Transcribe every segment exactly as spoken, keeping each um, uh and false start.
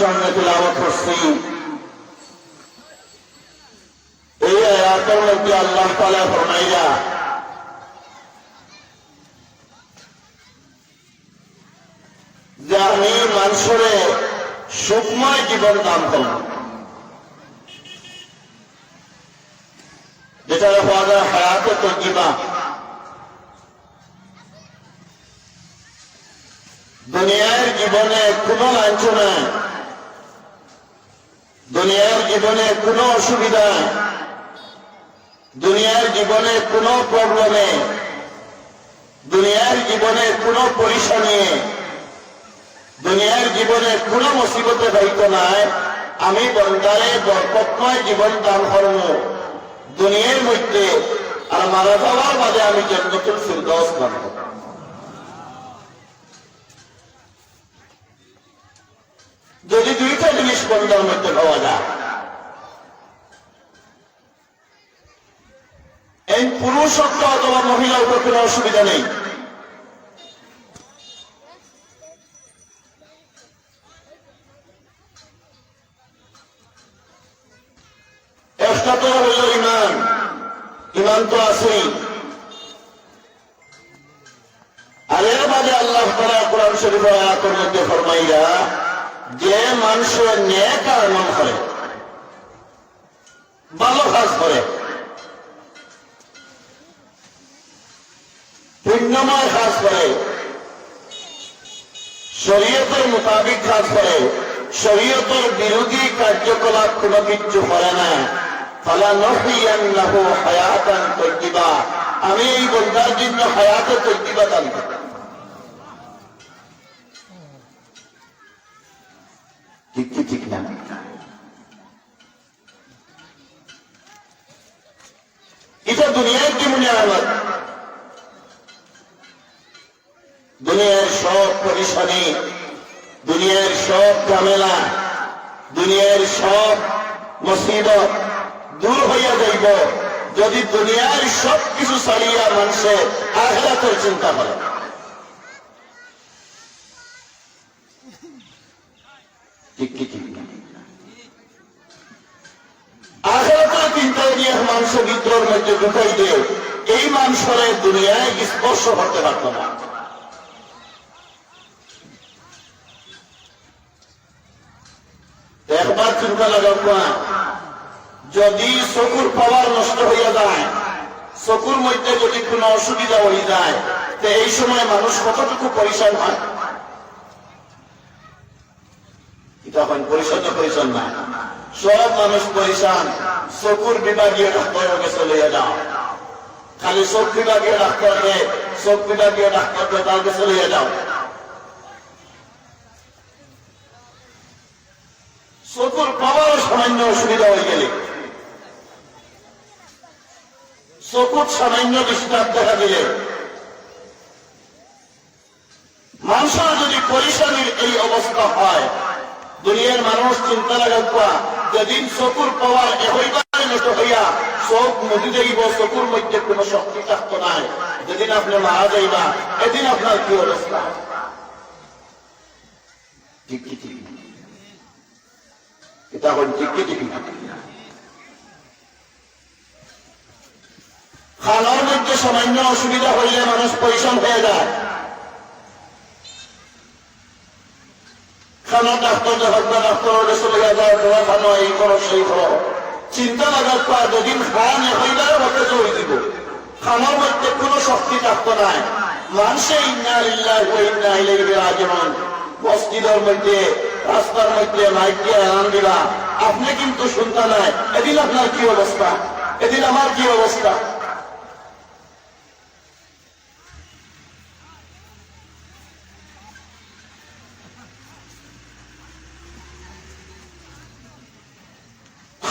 সামনে তিলাওয়াত করছি। এই আয়াতের মধ্যে আল্লাহ তাআলা ফরমাইরা যে আমি মানুষরে সুখময় জীবন দান করব, যেটা হওয়া যায় হায়াতে তৈয়বা। দুনিয়ার জীবনে কোনো লাঞ্ছনা, দুনিয়ার জীবনে কোনো অসুবিধা, দুনিয়ার জীবনে কোনো প্রবলেমে, দুনিয়ার জীবনে কোনো পরিশানিয়ে, দুনিয়ার জীবনে কোনো মুসিবতে পাইতো নায়। আমি বন্দারে বরকতময় জীবন দান করমু দুনিয়ার মধ্যে, আর মারা যাওয়ার বাদে আমি জান্নাতুল ফিরদাউস দান করমু। যদি দুইটা জিনিস বন্দার মধ্যে পাওয়া যায়, এই পুরুষ হোক অথবা মহিলা হোক, কোনো অসুবিধা নেই। একটা তো হইল ইমান, ইমান তো আছেই। আর এর বাদে আল্লাহ তাআলা কোরআন শরীফের আয়াতের মধ্যে ফরমাইরা, যে মানুষ নেক আমল করে, ভালো কাজ করে, পুণ্যময় কাজ করে, শরীয়তের মোতাবিক কাজ করে, শরীয়তের বিরোধী কার্যকলাপ কোনো কিছু করে না, ফালানুহইয়ান্নাহু হায়াতান তাইয়্যিবা, আমি এই বন্দার জন্য হায়াতে তৈয়বা দান করব। ঠিক কি ঠিক না? এটা দুনিয়ার জীবনে আমার, দুনিয়ার সব পরিশানি, দুনিয়ার সব ঝামেলা, দুনিয়ার সব মুসিবত দূর হইয়া যাইব, যদি দুনিয়ার সব কিছু ছাড়িয়া মানুষে আখিরাতের চিন্তা করে। ঠিক কি ঠিক না? আখিরাতের চিন্তা যদি এক মানুষের ভিতরের মধ্যে ঢুকাই দেয়, এই মানুষরে দুনিয়ায় স্পর্শ করতে পারত না। একবার চিন্তা লাগাউক্কা, যদি চকুর পাওয়ার নষ্ট হইয়া যায়, চকুর মধ্যে যদি কোনো অসুবিধা হয়ে যায়, তো এই সময় মানুষ কতটুকু পরিশান হয়? এটা এখন পরিশান না, পরিশান না, সব মানুষ পরিশান। চকুর বিভাগীয় ডাক্তারের কাছে লইয়া যাও, খালি চোখ বিভাগীয় ডাক্তাররে, চোখ বিভাগীয় ডাক্তাররে তার কাছে লইয়া যাও। চকুর পাওয়ারও সামান্য অসুবিধা হয়ে গেলে, চকুর সামান্য ডিস্টার্ব দেখা দিলে, মানুষের যদি পরিশানির এই অবস্থা হয়, দুনিয়ার মানুষ চিন্তা লাগাউক্কা, যেদিন চকুর পাওয়ার একেবারে নষ্ট হইয়া চোখ মুদি যাইব, চকুর মধ্যে কোনো শক্তি থাকতো নাই, যেদিন আপনি মারা যাইবা, এদিন আপনার কি অবস্থা? ঠিক কি ঠিক না? এটা এখন ঠিক কি ঠিক না? খানোর মধ্যে সামান্য অসুবিধা হইলে মানুষ পরিশান হয়ে যায়। খানোর ডাক্তার দেখাউক্কা, ডাক্তারের কাছে লইয়া যাও, দোয়া খানো, এই করো, সেই করো। চিন্তা লাগাউক্কা, যেদিন খান একেবারে হতে চলে দিব। খানোর মধ্যে কোনো শক্তি থাকতো নাই। মানুষে ইন্না লিল্লাহি ওয়া ইন্না ইলাইহি রাজিউন। মসজিদের মধ্যে, রাস্তার মধ্যে মাইক দিয়া এলান দিবা, আপনি কিন্তু শুনতা নাই। এদিন আপনার কি অবস্থা? এদিন আমার কি অবস্থা?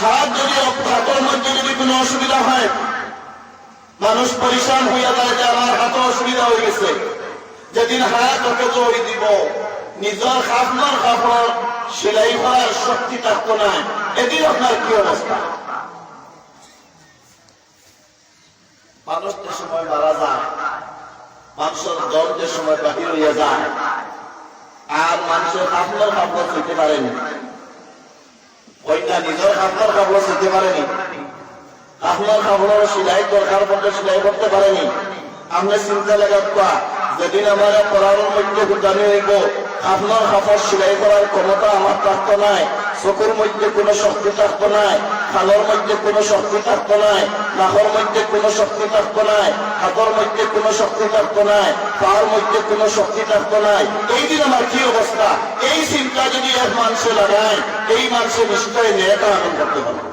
হাত যদি অপ-, হাতের মধ্যে যদি কোনো অসুবিধা হয়, মানুষ পরিশান হইয়া যায় যে আমার হাতে অসুবিধা হয়ে গেছে। যেদিন হাত অকেজো হয়ে দিব, নিজের খাফনার কাপড় সেলাই করার শক্তি থাকতো না, এদিন আপনার কি অবস্থা? মানুষ যে সময় মারা যায়, মানুষের দম যে সময় বাহির হইয়া যায়, আর মানষর কাফনর কাপড় সিলতে পারেনি, কইন্যা নিজর কাফনর কাপড় সিলতে পারেনি, কাফনর কাপড়র সিলাই দরকার পড়লে সিলাই করতে পারেনি। আপনে চিন্তা লাগাউক্কা, যেদিন আমারে করারর মধ্যে হুদানি অইবো, কাফনর কাপড় সিলাই করার ক্ষমতা আমার থাকতো নায়, চকুর মধ্যে কুনু শক্তি থাকতো নায়, কানর মধ্যে কুনু শক্তি থাকতো নায়, নাকর মধ্যে কুনু শক্তি থাকতো নায়, হাতর মধ্যে কুনু শক্তি থাকতো নায়, পাওর মধ্যে কুনু শক্তি থাকতো নায়। এই দিন আমার কি অবস্থা? এই চিন্তা যদি এক মানষে লাগায়, এই মানষে নিশ্চয় নেক আমল করতে পারবো।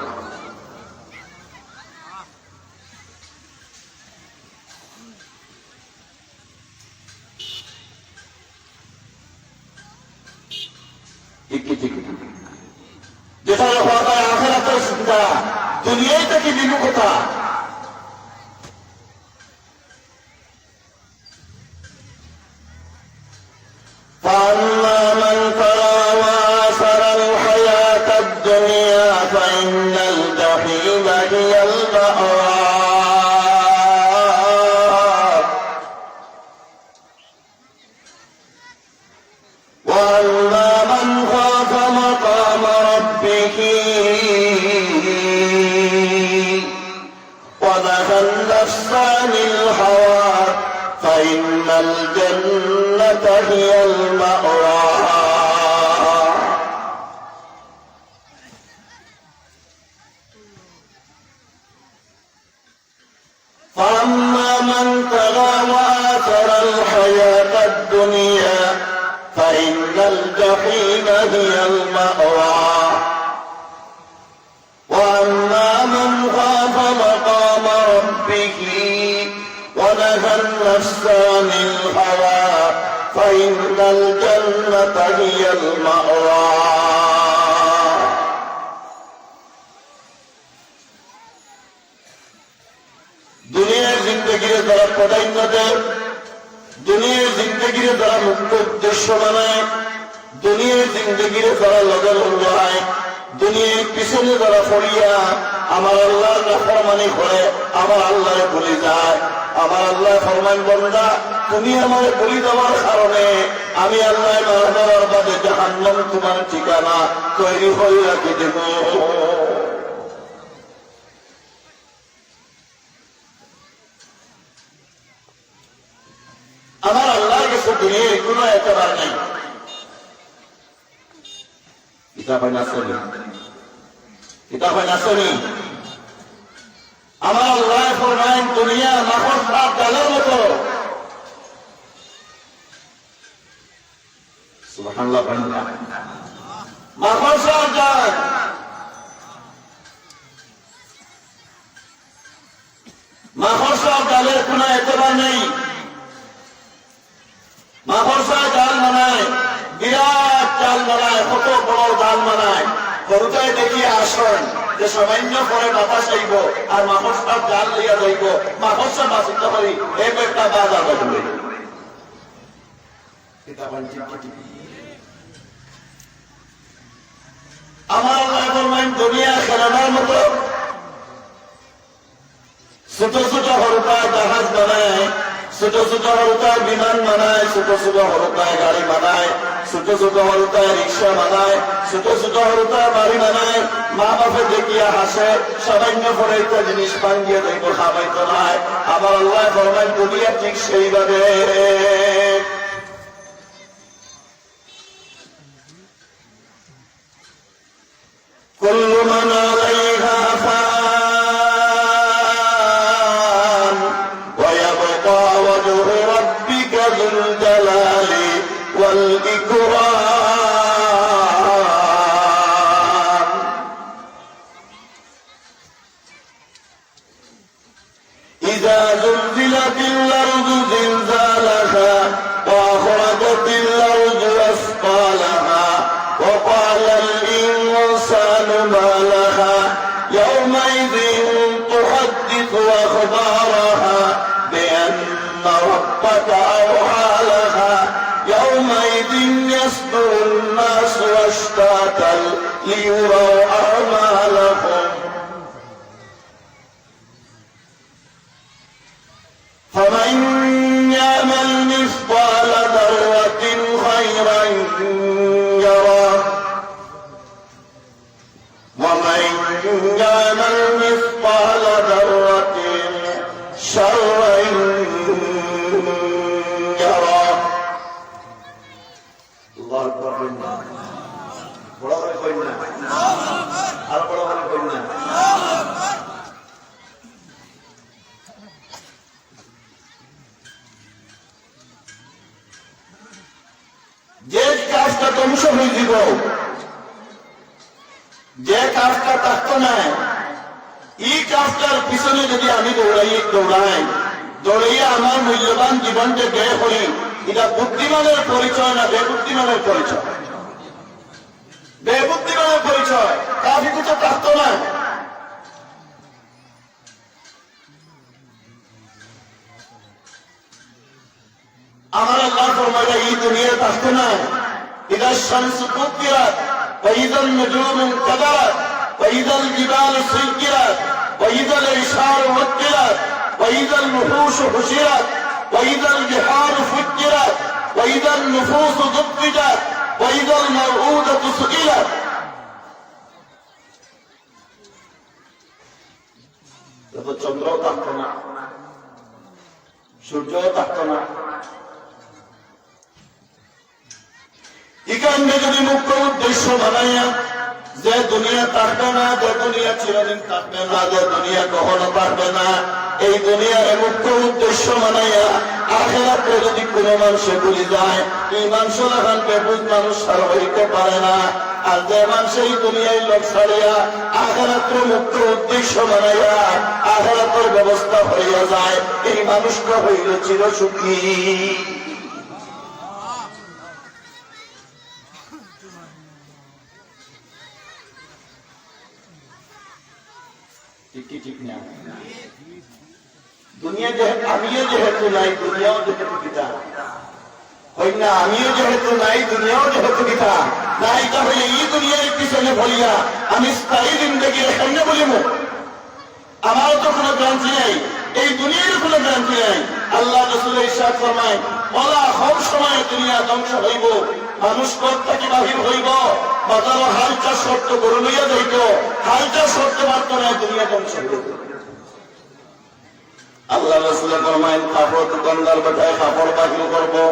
ঠিক কি ঠিক? যেটা হলো আখেরাতের চিন্তা, দুনিয়ায় থাকি বিমুখতা। فأما من طغى وآثر الحياة الدنيا فإن الجحيم هي المأوى. وأما من خاف مقام ربه ونهى النفس عن الهوى فإن الجنة هي المأوى. فأما من طغى وآثر الحياة الدنيا فإن الجحيم هي المأوى. وأما من خاف مقام ربه ونهى النفس عن الهوى فإن الجنة هي المأوى. দুনিয়ার জিন্দেগিরে যারা প্রাধান্য দেয়, দুনিয়ার জিন্দেগিরে যারা মুখ্য উদ্দেশ্য বানায়, দুনিয়ার জিন্দেগিরে যারা লগে লগে হয়, দুনিয়ার পিছনে যারা পড়িয়া আমার আল্লাহর নাফরমানি করে, আমার আল্লাহরে ভুলি যায়, আমার আল্লাহ ফরমান, "বান্দা, তুমি আমারে ভুলি যাওয়ার কারণে আমি আল্লাহ মারা যাওয়ার বাদে জাহান্নাম তোমার ঠিকানা তৈরি করে রাখি দেব।" আমার আল্লাহর কাছে দুনিয়ার কোনো এতবার নাই। কিতাব হয় না শুনি, কিতাব হয় না শুনি। আমার আল্লাহ ফরমাইন, দুনিয়া মাকড়সার জালের মতো। সুবহানাল্লাহ, বলেন না। মাকড়সার জাল। মাকড়সার জালের কোনো এতবার নেই। মাকড়সায় জাল বানায়, বিরাট জাল বানায়, কত বড় জাল বানায়। হুরুতায় দেখিয়া হাসইন যে সামান্য পরে বাতাস আইব আর মাকড়সার জাল লইয়া যাইব, মাকড়সা বাঁচিতে পারি, এই একটা বাজার বাজবে। আমার আল্লাহ ফরমাইন, দুনিয়া খেলনার মতো। ছোট ছোট হুরুতায় জাহাজ বানায়, ছোট ছোট হুরুতায় বিমান বানায়, ছোট ছোট হুরুতায় গাড়ি বানায়, ছোট ছোট হুরুতায় রিক্সা বানায়, ছোট ছোট হুরুতায় বাড়ি বানায়। মা বাপে দেখিয়া হাসে, সামান্য পরে একটা জিনিস ভাঙ্গিয়া যাইব, খাবাইতো নায়। আমার আল্লাহ ফরমাইন, দুনিয়া ঠিক সেইভাবে। كل من عليها فان ويبقى وجه ربك ذو الجلال والإكرام. إذا زلزلت الأرض زلزالها وأخرجت الأرض أثقالها وقال الإنسان ما لها يومئذ تحدث أخبارها بأن ربك أوحى لها يومئذ يصدر الناس أشتاتا ليروا أعمالهم فمن يعمل مثقال ذرة خيرا বড় করি কইন না। আরো বড় করি কইন না। যে কাজটা ধ্বংস অইযিবো, যে কাজটা থাকতো নায়, ই কাজটার পিছনে যদি আমি দৌড়াই, দৌড়াই, দৌড়াইয়া আমার মূল্যবান জীবনটা ব্যয় করি, ইটা বুদ্ধিমানের পরিচয় না বেবুদ্ধিমানের পরিচয়? বেবুদ্ধিমানের পরিচয়। কাফির তো থাকতো না। আমার আল্লাহ ফরমাইলা, ই দুনিয়া থাকতো না। إذا الشمس كورت، وإذا النجوم انكدرت، وإذا الجبال سيرت، وإذا العشار عطلت، وإذا الوحوش حشرت، وإذا البحار فجرت، وإذا النفوس زوجت، وإذا الموءودة سئلت। তো চন্দ্রও থাকতো না, সূর্যও থাকতো না। ইখানরে যদি মুখ্য উদ্দেশ্য বানাইয়া, যে দুনিয়া থাকবে না, যে দুনিয়া চিরদিন থাকবে না, যে দুনিয়া কখনো থাকবে না, এই দুনিয়ার মুখ্য উদ্দেশ্য বানাইয়া আখেরাতরে যদি কোনো মানুষে ভুলি যায়, ই মানুষর লাখান বেবুঝ মানুষ আর অইতে পারে না। আর যে মানুষ এই দুনিয়ার লোভ ছাড়িয়া আখেরাতরে মুখ্য উদ্দেশ্য বানাইয়া আখেরাতর ব্যবস্থা করিয়া যায়, এই মানুষটা অইল চিরসুখী। ঠিক কি ঠিক না? দুনিয়া যে, আমিও যেহেতু নাই, দুনিয়াও যেহেতু কিতা? অয় না, আমিও যেহেতু নাই, দুনিয়াও যেহেতু কিতা? নাই, তাহলে ই দুনিয়ার পিছনে পড়িয়া আমি স্থায়ী জিন্দেগি কেমনে বুলিমু? আমারও তো কোনো গ্যারান্টি নাই, এই দুনিয়ারও কোনো গ্যারান্টি নাই। আল্লাহ রসুল ইরশাদ ফরমায়, বলা সব সময় দুনিয়া ধ্বংস অইবো, মানুষ ঘর থাকি বাহির অইবো, বাজারো হাল চাষ করতো গরু লইয়া যাইতো, হাল চাষ করতে পারতো না, দুনিয়া ধ্বংস অইবো। আল্লাহ রসুলে ফরমায়, কাপড় দোকানদার বেটায় কাপড় বাহির করবো,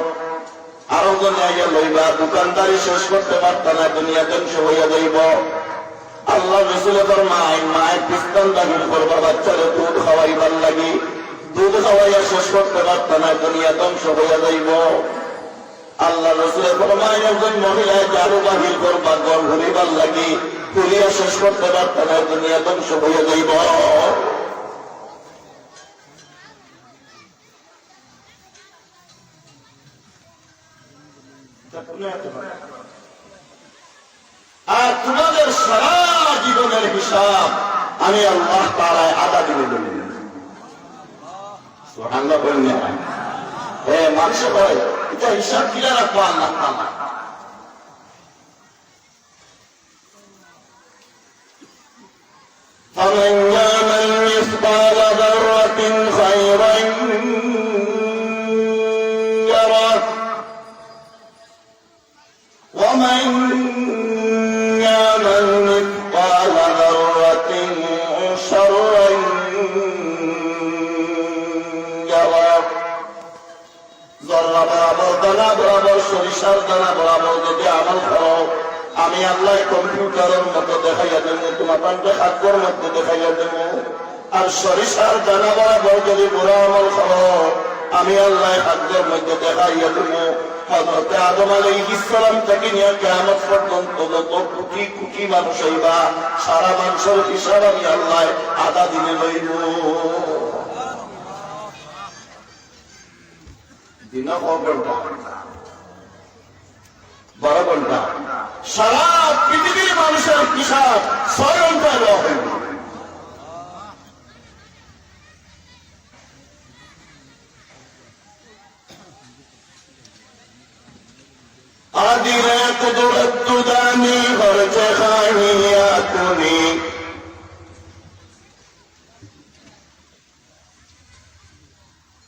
আরো জনে আইয়া লইবা, দোকানদারি শেষ করতে পারতা না, দুনিয়া ধ্বংস অইয়া যাইবো। আল্লাহ রসুলে ফরমায়, মায় পিস্তান বাহির করবা বাচ্চারে দুধ খাওয়াইবার লাগি, দুধ খাওয়াইয়া শেষ করতে পারতা না, দুনিয়া ধ্বংস অইয়া যাইবো। আল্লাহ রসুলে ফরমায়, একজন মহিলায় ঝাড়ু বাহির করবা ঘর ঝাড়িবার লাগি, ঝাড়িয়া শেষ করতে পারতা না, দুনিয়া ধ্বংস অইয়া যাইবো। আর তোমাদের সারা জীবনের হিসাব আমি আল্লাহ তাআলায় আধা দিনে লইব। সুবহানাল্লাহ বলেন না? এ, মানুষে কয়, ইটা হিসাব কিলা রাখবো আল্লাহ তাআলা? فمن يعمل مثقال ذرة خيرا يره، ومن يعمل مثقال ذرة شرا يره। জররা বরাবর, দানা বরাবর, সরিষার দানা বরাবর যদি আমল করো, আমি আল্লায় কম্পিউটারর মতো দেখাইয়া দিমু, তোমার পান্তে খাদ্যর মধ্যে দেখাইয়া দিমু। আর সরিষার দানা বরাবর যদি বুরা আমল করো, আমি আল্লায় খাদ্যর মধ্যে দেখাইয়া দিমু। হযরতে আদম আলাইহিস সালাম থাকি নিয়া কিয়ামত পর্যন্ত যত কোটি কোটি মানুষ অইবা, সারা মানুষর হিসাব আমি আল্লায় আধা দিনে লইমু। দিনে ক ঘন্টা? বারো ঘন্টা। সারা পৃথিবীর মানুষর হিসাব ছয় ঘন্টায় লওয়া অইবো। আদিরে কুদরত তু দানি হর চে খাহিয়া কুনি।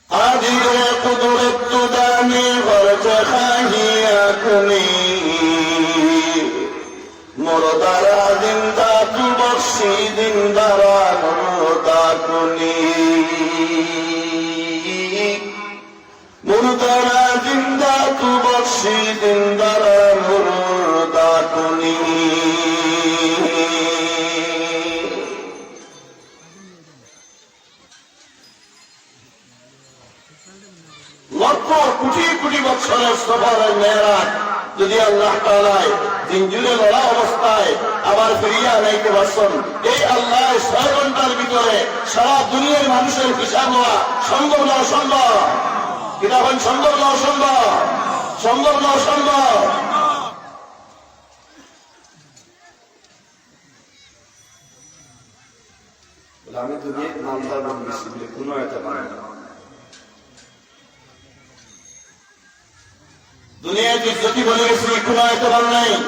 আদিরে কুদরত তু দানি হর চে খাহিয়া কুনি। মুর্দারা জিন্দা তু বখশি, জিন্দারা মুর্দা কুনি। মুর্দারা জিন্দা তু বখশি, জিন্দারা মুর্দা জিঞ্জুরে লড়া অবস্থায় আবার ফিরিয়া আনাইতে পারছন। এই আল্লাহ ছয় ঘন্টার ভিতরে সারা দুনিয়ার মানুষের হিসাব লওয়া সম্ভব না অসম্ভব? কিতা কইন, সম্ভব না অসম্ভব? সম্ভব না অসম্ভব? বলে, "আমি দুনিয়ার মালদার বনে গেছি বলে কোনো এতবার নাই। দুনিয়ার ইজ্জতি বনে গেছি, কোনো এতবার নাই।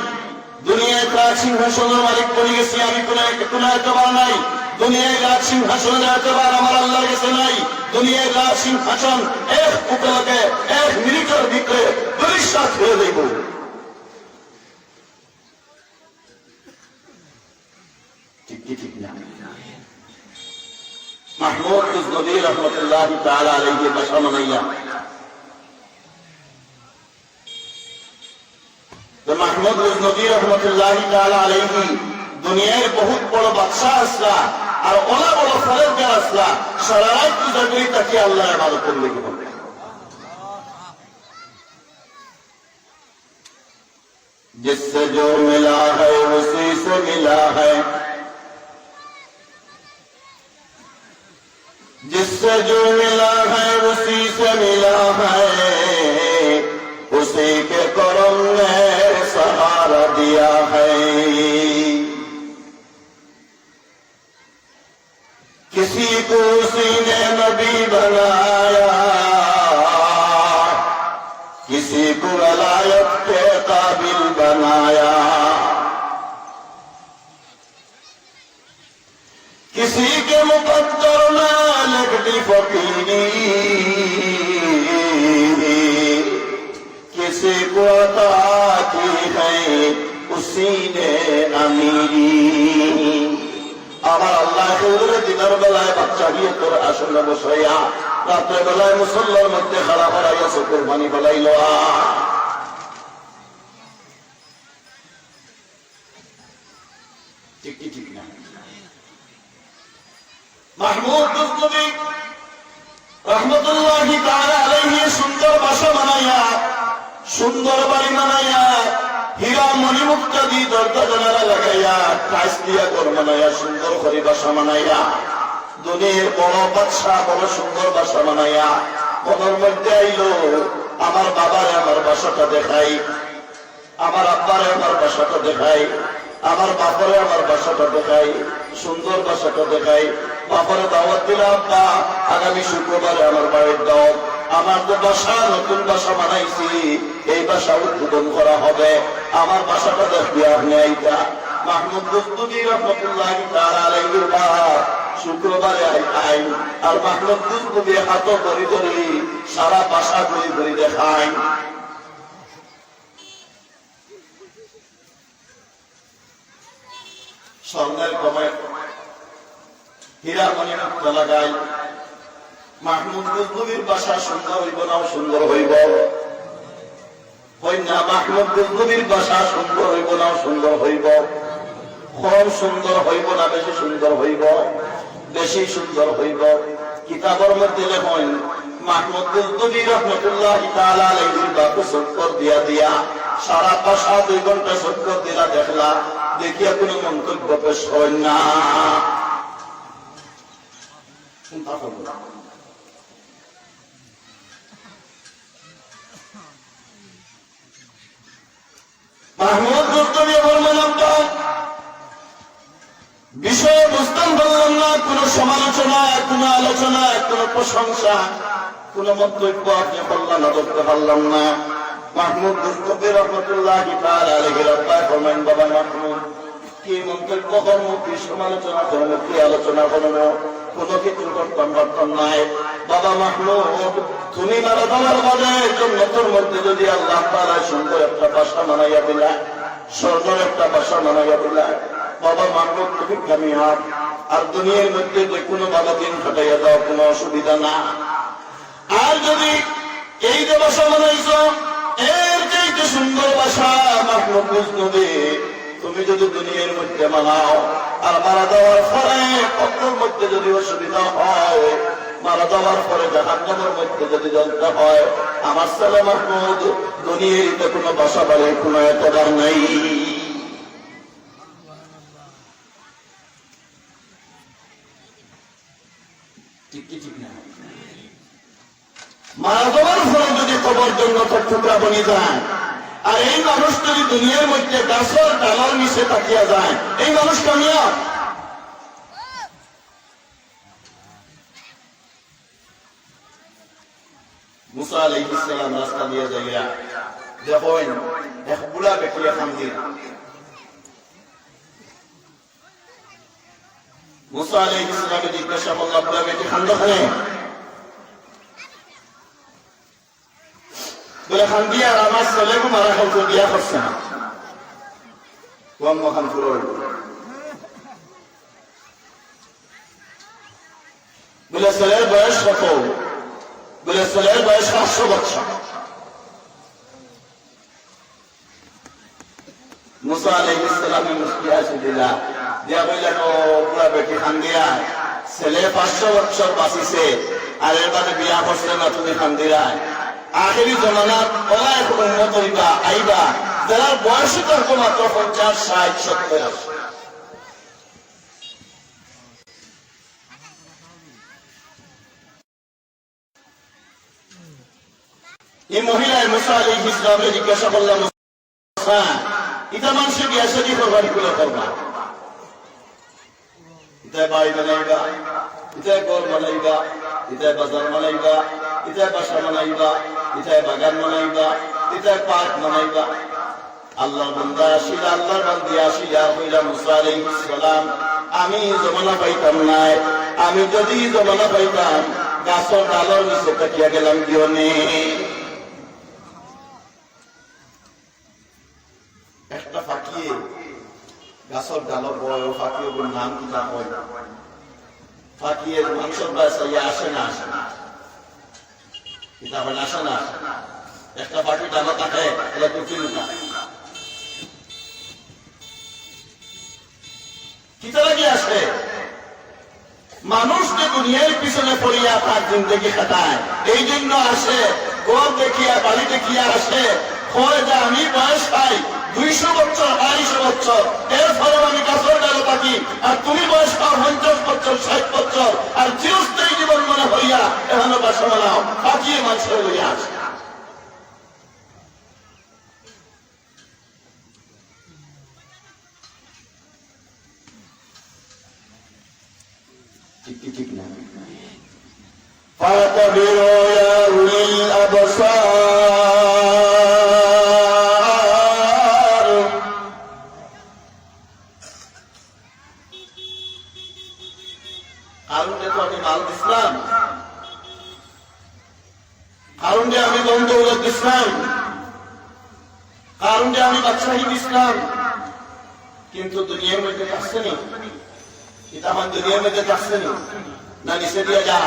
দুনিয়ার রাজ সিংহাসনের মালিক বনে গেছি আমি, কোনো এক-, কোনো এতবার নাই। দুনিয়ার রাজ সিংহাসনের এতবার আমার আল্লাহর কাছে নাই। দুনিয়ার রাজ সিংহাসন এক পুতলকে এক মিনিটের ভিতরে ধূলিসাৎ হয়ে যাইব।" ঠিক কি ঠিক না? মাহমুদ গজনবী রহমতুল্লাহি তাআলা আলাইহি বাদশা বানাইয়া। তো মাহমুদ গজনবী রহমতুল্লাহি তাআলা আলাইহি দুনিয়ার বহুত বড় বাদশা আছলা, আর অলা বড় ফরেজগার আছলা, সারা রাত রোজা করি থাকি আল্লাহর ইবাদত করলে কি বলতে? جس سے جو ملا ہے اسی سے ملا ہے، جس سے جو ملا ہے اسی سے ملا ہے، اسی کے کرم نے سہارا دیا ہے۔ کسی کو اسی نے نبی بنایا، کسی کو ولایت کے قابل بنایا، کسی کے مقدر میں لکھ دی فقیری، کسی کو عطا کی ہے اسی نے امیری۔ আমার আল্লাহ হুজুরে দিনের বেলায় বাদশাহিয়তর আসনে বসাইয়া, রাতের বেলায় মুসল্লার মধ্যে খাড়া করাইয়া চকুর পানি ফালাইল। ঠিক কি ঠিক না? মাহমুদ গজনবী রহমতুল্লাহি তাআলা আলাইহি সুন্দর বাসা বানাইয়া, সুন্দর বাড়ি বানাইয়া, হীরা মণিমুক্তা দি দরজা জানালা লাগাইয়া, টাইলস দিয়া ঘর বানাইয়া, সুন্দর করি বাসা বানাইয়া, দুনিয়ার বড় বাদশা, বড় সুন্দর বাসা বানাইয়া, মনর মধ্যে আইলো, আমার বাবারে আমার বাসাটা দেখাই। আমার আব্বারে আমার বাসাটা দেখাই, আমার বাপরে আমার বাসাটা দেখাই, সুন্দর বাসাটা দেখাই। বাপরে দাওয়াত দিলা, "আব্বা, আগামী শুক্রবারে আমার বাড়ির দাওয়াত, আমার যে বাসা, নতুন বাসা বানাইছি, এই বাসা উদ্বোধন করা হবে, আমার বাসাটা দেখবি আপনে আইতা।" মাহমুদ গজনবী রহমতুল্লাহি তাআলা আলাইহির বাপ শুক্রবারে আই-, আইন, আর মাহমুদ গজনবী হাতো ধরি ধরি সারা বাসা ঘুরি ঘুরি দেখাইন। স্বর্ণের কমে হীরা মণিমুক্তা লাগাই। মাহমুদ গজনবীর বাসা সুন্দর হইব না অসুন্দর হইব? কই না, মাহমুদ গজনবীর বাসা সুন্দর হইব না অসুন্দর হইব? কম সুন্দর হইব না বেশি সুন্দর হইব? বেশি সুন্দর হইব। কিতাবর মধ্যে লেখইন, মাহমুদ গজনবী রহমতুল্লাহি তাআলা আলাইহির বাপে চক্কর দিয়া দিয়া সারা বাসা দুই ঘন্টা চক্কর দিলা, দেখলা, দেখিয়া কোনো মন্তব্য পেশ করইন না। চিন্তা করুন। মাহমুদ গজনবী ফরমান, "আব্বা, বিষয়ে বুঝতাম পারলাম না, কোনো সমালোচনা, কোনো আলোচনা, কোনো প্রশংসা, কোনো মন্তব্য আপনে করলা না, ধরতে পারলাম না।" মাহমুদ গজনবী রহমতুল্লাহি তাআলা আলাইহির আব্বায় ফরমাইন, "বাবা মাহমুদ, কি মন্তব্য করমু, কি সমালোচনা করমু, কি আলোচনা করমু? কোনো কিছু করতাম পারতাম নায়। বাবা মাহমুদ, তুমি মারা যাওয়ার বাদে জন্নতর মধ্যে যদি আল্লাহ তাআলা সুন্দর একটা বাসা বানাইয়া দিলা, স্বর্ণর একটা বাসা বানাইয়া দিলা, বাবা মাহমুদ তুমি কামিয়াব। আর দুনিয়ার মধ্যে যে কোনো ভালো দিন কাটাইয়া দাও, কোনো অসুবিধা না। আর যদি এই যে বাসা বানাইছো, এর চাইতে সুন্দর বাসা মাহমুদ গজনবী, তুমি যদি দুনিয়ার মধ্যে বানাও, আর মারা যাওয়ার পরে কবরের মধ্যে যদি অসুবিধা হয়, মারা যাওয়ার পরে জাহান্নামের মধ্যে যদি জ্বলতে হয়, আমার ছেলে মাহমুদ, দুনিয়ার ইতে কোনো বাসা বাড়ির কোনো এতবার নাই। ঠিক কি ঠিক না? মারা যাওয়ার পরে যদি কবর জন্নতের টুকরা বনি যায়, আর এই মানুষ যদি দুনিয়ার মধ্যে গাছর ডালর নিচে থাকিয়া যায়, এই মানুষ কামিয়াব। মুসা আলাইহিস সালাম রাস্তা দিয়া যাইয়া দেখইন, এক বুড়া বেটিয়ে কান্দিরা। মুসা আলাইহিস সালামে জিজ্ঞাসা করলা, "বুড়া বেটি কান্দো কেনে?" বলে, "কান্দিয়ার আমার ছেলেগু মারা খাইছে, বিয়া করছে না।" ও আম্মা কান ফুরো অইল। বলে, "ছেলের বয়স কত?" বলে, "ছেলের বয়স পাঁচশো বছর।" মুসা আলাইহিস সালামে মুস্কি হাসি দিলা, দিয়া কইলা, "ও বুড়া বেটি কান্দিয়ার, ছেলে পাঁচশো বছর বাঁচিছে, আর এর বাদে বিয়া করছে না, তুমি কান্দিরায়। আখেরি জমানাত ওলা এক উম্মত অইবা, আইবা, যারার বয়স থাকবো মাত্র পঞ্চাশ, ষাট, সত্তর।" এই মহিলায় মুসা আলাইহিস সালামরে জিজ্ঞাসা করলা, "মুসা, ইতা মানষে বিয়া শাদী করবা নি, কিলা করবা? ইতায় বাড়ি বানাইবা, ইতায় ঘর বানাইবা, ইতায় বাজার বানাইবা, ইতায় বাসা বানাইবা, ইতায় বাগান বানাইবা, ইতায় পার্ক বানাইবা।" আল্লাহর বান্দা আসিলা, আল্লাহর বান্দি আসিলা, কইলা, "মুসা আলাইহিস সালাম, আমি জমানা পাইতাম নায়, আমি যদি জমানা পাইতাম, গাছর ডালর নিচে থাকিয়া গেলাম গিয়নে।" একটা ফাকিয়ে গাছর ডালো বয়, ও ফাকিয়ে ওর নাম কিতা কয়? ফাকিয়ে মানষর বায় চাইয়া আসে না, আসে না। কিতা কয়, আসে না? একটা ফাকি ডালো থাকে, এটা তো চিনি না। কিতা লাগি আসে? মানুষ যে দুনিয়ার পিছনে পড়িয়া তার জিন্দেগি কাটায়, এই জন্য আসে, ঘর দেখিয়া, বাড়ি দেখিয়া আসে। কয় যে আমি বয়স পাই দুইশো বছর, আড়াইশো বছর, এরপরে আমি গাছর ডালো থাকি, আর তুমি বয়স পাও পঞ্চাশ বছর, ষাট বছর, আর চিরস্থায়ী জীবন মনে করিয়া এখানে বাসা বানাও, ফাকিয়ে মানষরে লইয়া আসে। ঠিক কি ঠিক না? فاعتبروا يا أولي الأبصار। কারুনরে তো আমি মাল দিছলাম, কারুনরে আমি ধন দৌলত দিছলাম, কারুনরে আমি বাদশাহী দিছলাম, কিন্তু দুনিয়ার মধ্যে থাকছে নি? কিতা কইন, দুনিয়ার মধ্যে থাকছে নি? না নিচে দিয়া যা?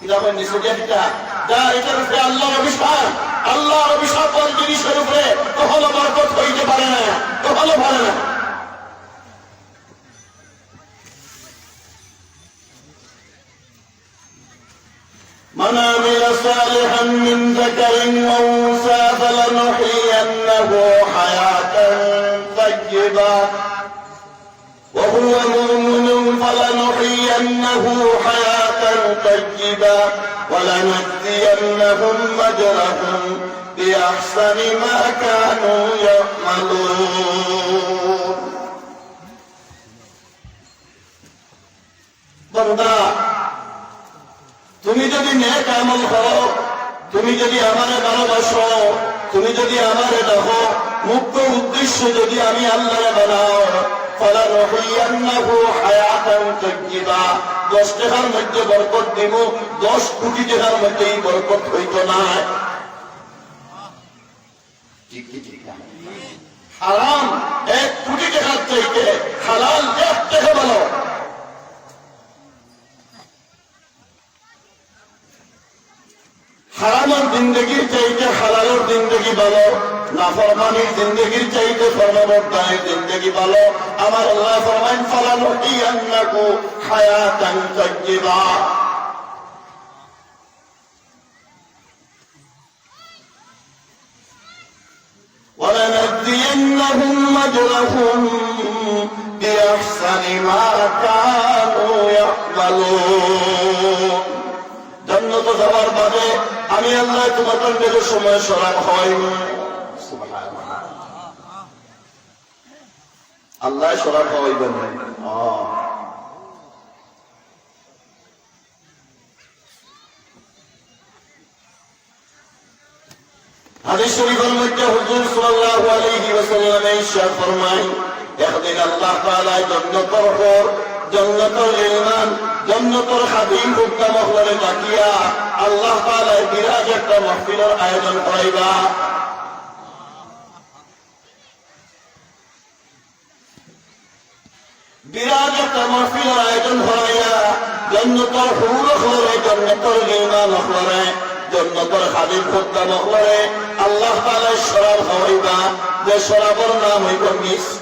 কিতা কইন, নিচে দিয়া কিতা? যা, এটার উপরে আল্লাহর অভিশাপ। আল্লাহর অভিশাপ কোন জিনিসের উপরে? কখনো বরকত হইতে পারে না, কখনো পারে না। من عمل صالحا من ذكر أو أنثى فلنحيينه حياة طيبة وهو مؤمن فلنحيينه حياة طيبة ولنجزينهم أجرهم بأحسن ما كانوا يعملون. বান্দা, তুমি যদি নেক আমল করো, তুমি যদি আমারে ভালোবাসো, তুমি যদি আমারে ডাকো, মুখ্য উদ্দেশ্য যদি আমি আল্লাহরে বানাও, فلنحيينه حياة طيبة, দশ টেকার মধ্যে বরকত দিমু, দশ কোটি টেকার মধ্যে এই বরকত হইতো না। ঠিক কি ঠিক না? হারাম এক কোটি টেকার চাইতে হালাল এক টেকা ভালো। হারামর জিন্দেগির চাইতে হালালর জিন্দেগি ভালো, নাফরমানির জিন্দেগির চাইতে ফরমাবরদারির জিন্দেগি ভালো। আমার আল্লাহ ফরমাইন, فلنحيينه حياة طيبة। ولنجزينهم أجرهم بأحسن ما كانوا يعملون। জান্নাতো যাওয়ার বাদে আমি আল্লায় তুমার বন্দারে সময় শরাব খাওয়াইমু। সুবহানাল্লাহ। আল্লায় শরাব খাওয়াইবা নি? অ। হাদিস শরীফর মধ্যে হুজুর সাল্লাল্লাহু আলাইহি ওয়াসাল্লামে ইরশাদ ফরমাইন, একদিন আল্লাহ তাআলায় জান্নাতর হুর, জান্নাতর গিলমান, জান্নাতর খাদিম খুদ্দাম অকলরে ডাকিয়া আল্লাহ তাআলায় বিরাট একটা মাহফিলর আয়োজন করাইবা। বিরাট একটা মাহফিলর আয়োজন করাইয়া জান্নাতর হুর অকলরে, জান্নাতর গিলমান অকলরে, জান্নাতর খাদিম খুদ্দাম অকলরে আল্লাহ তাআলায় শরাব খাওয়াইবা, যে শরাবর নাম অইবো মিস্ক।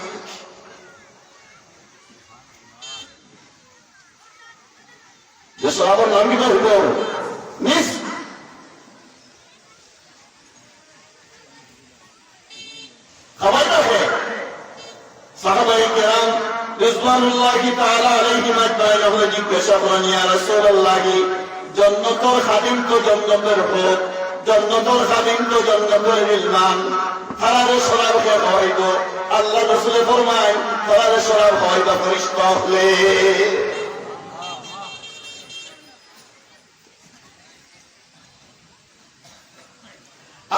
যে শরাবর নাম কিতা অইবো? মিস্ক। খাওয়াইবা কে? সাহাবায়ে কেরাম রিদওয়ানুল্লাহি তাআলা আলাইহিম আজমাইন অকলে জিজ্ঞাসা করইন, ইয়া রাসূলুল্লাহ, জান্নাতর খাদিম তো জান্নাতর হুর, জান্নাতর খাদিম তো জান্নাতর গিলমান, তারারে শরাব কে খাওয়াইবো? আল্লাহর রাসূলে ফরমাইন, তারারে শরাব খাওয়াইবা ফিরিশতা অকলে।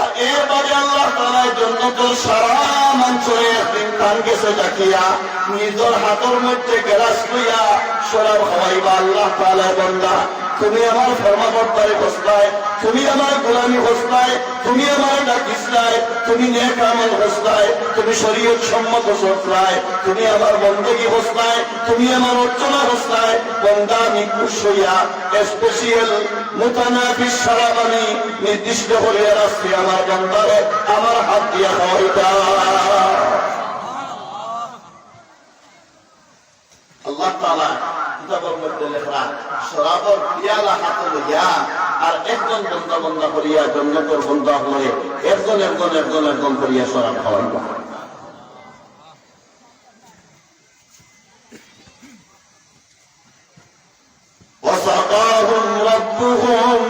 আর এর বাদে আল্লাহ তাআলায় জান্নাতর সারা মানষরে একদিন তান গেছে ডাকিয়া নিজর হাতর মধ্যে গেলাস লইয়া শরাব খাওয়াইবা। আল্লাহ তাআলায়, বন্দা, তুমি আমার ফরমাবরদারি করছলায়, তুমি আমার গোলামি করছলায়, তুমি আমারে ডাকছলায়, তুমি নেক আমল করছলায়, তুমি শরীয়ত সম্মত চলছলায়, তুমি আমার বন্দেগি করছলায়, তুমি আমার অর্চনা করছলায়, বন্দা, আমি খুশ অইয়া special মুতানাফিস শরাব আমি নির্দিষ্ট করিয়া রাখছি আমার বন্দারে আমার হাত দিয়া খাওয়াইতা। আল্লাহ তাআলা কিতাবর মধ্যে লেখরা, শরাবর পিয়ালা হাতো লইয়া আর একজন বন্দা বন্দা করিয়া জান্নাতর বন্দা অকলরে একজন একজন একজন একজন করিয়া শরাব খাওয়াইবা। وسقاهم ربهم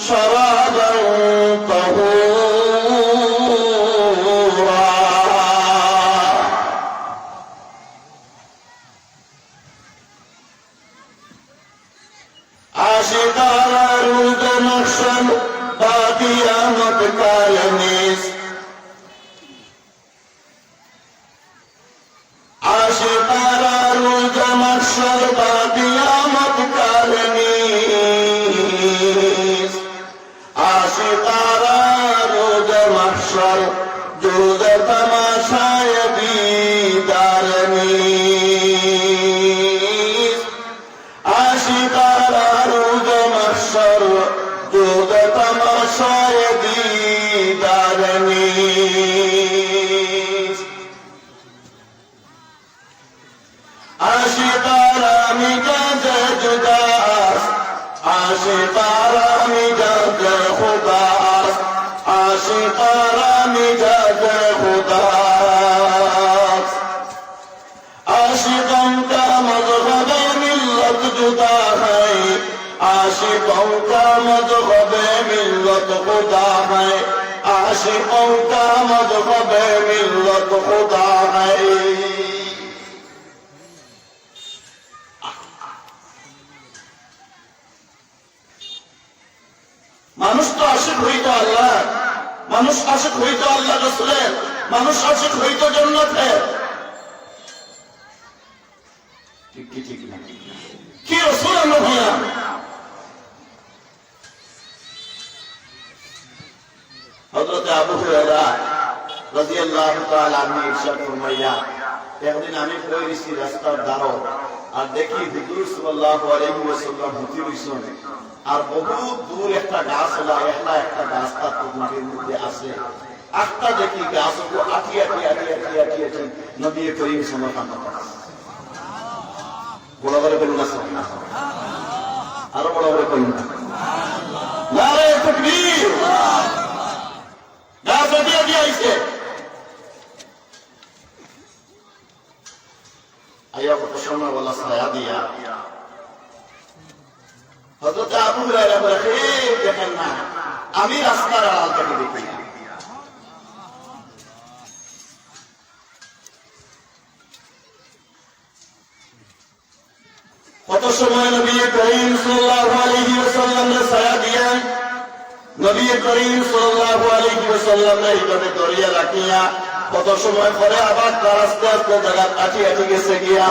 شرابا طهورا। আশিকারা রুজে মাহশর বা কিয়ামত কাল নিস। আশিকারা রুজে মাহশর বা কিয়ামত কাল নিস। আশিকারা রুজে মাহশর জুদ তমাশায় দিদার নিস। আশিকারা রুজে মাহশর জুদ তমাশায় দিদার নিস। আশিকারা মিজাজে জুদা আস, আশিকারা মিজাজে খুদা আস, আশিকারা মিজাজে খুদা আস। عاشقوں کا مذہب ملت جدا ہے، عاشقوں کا مذہب ملت خدا ہے، عاشقوں کا مذہب ملت خدا ہے۔ মানুষ তো আশিক হইতো আল্লাহ, মানুষ আশিক হইতো আল্লাহ রসুলের, মানুষ আশিক হইতো জন্নতের। ঠিক কি ঠিক না? কি রসুল আমরা হইলাম? হযরত আবু হুরায়রা রাদিয়াল্লাহু তাআলা আনহু ইরশাদ ফরমাইলা, একদিন আমি বই রইছি রাস্তার ধারো, আর দেখি হুজুর সাল্লাল্লাহু আলাইহি ওয়াসাল্লাম হুতি রইছইন, আর বহুত দূর একটা গাছ অলা, একলা একটা গাছ তার মাটির মধ্যে আছে। আখতা দেখি গাছ অগু আটি আটি আটি আটি আটি আটি নবী করিম সাল্লাল্লাহু আলাইহি ওয়াসাল্লাম। বড় করে বলুন না, আরো বড় করে বলুন। নারায়ে তাকবীর। গাছ আটি আটি আইছে। আইয়া কত সময় ওলা ছায়া দিয়া। হযরত আবু হুরায়রা বলে, "হে, দেখেন না, আমি রাস্তার আড়াল থেকে দেখি।" কত সময় নবী করিম সাল্লাল্লাহু আলাইহি ওয়াসাল্লামরে ছায়া দিয়া, নবী করিম সাল্লাল্লাহু আলাইহি ওয়াসাল্লামরে এইভাবে ধরিয়া রাখিয়া, কত সময় পরে আবার তার আস্তে আস্তে জাগাত আটি আটি গেছে গিয়া।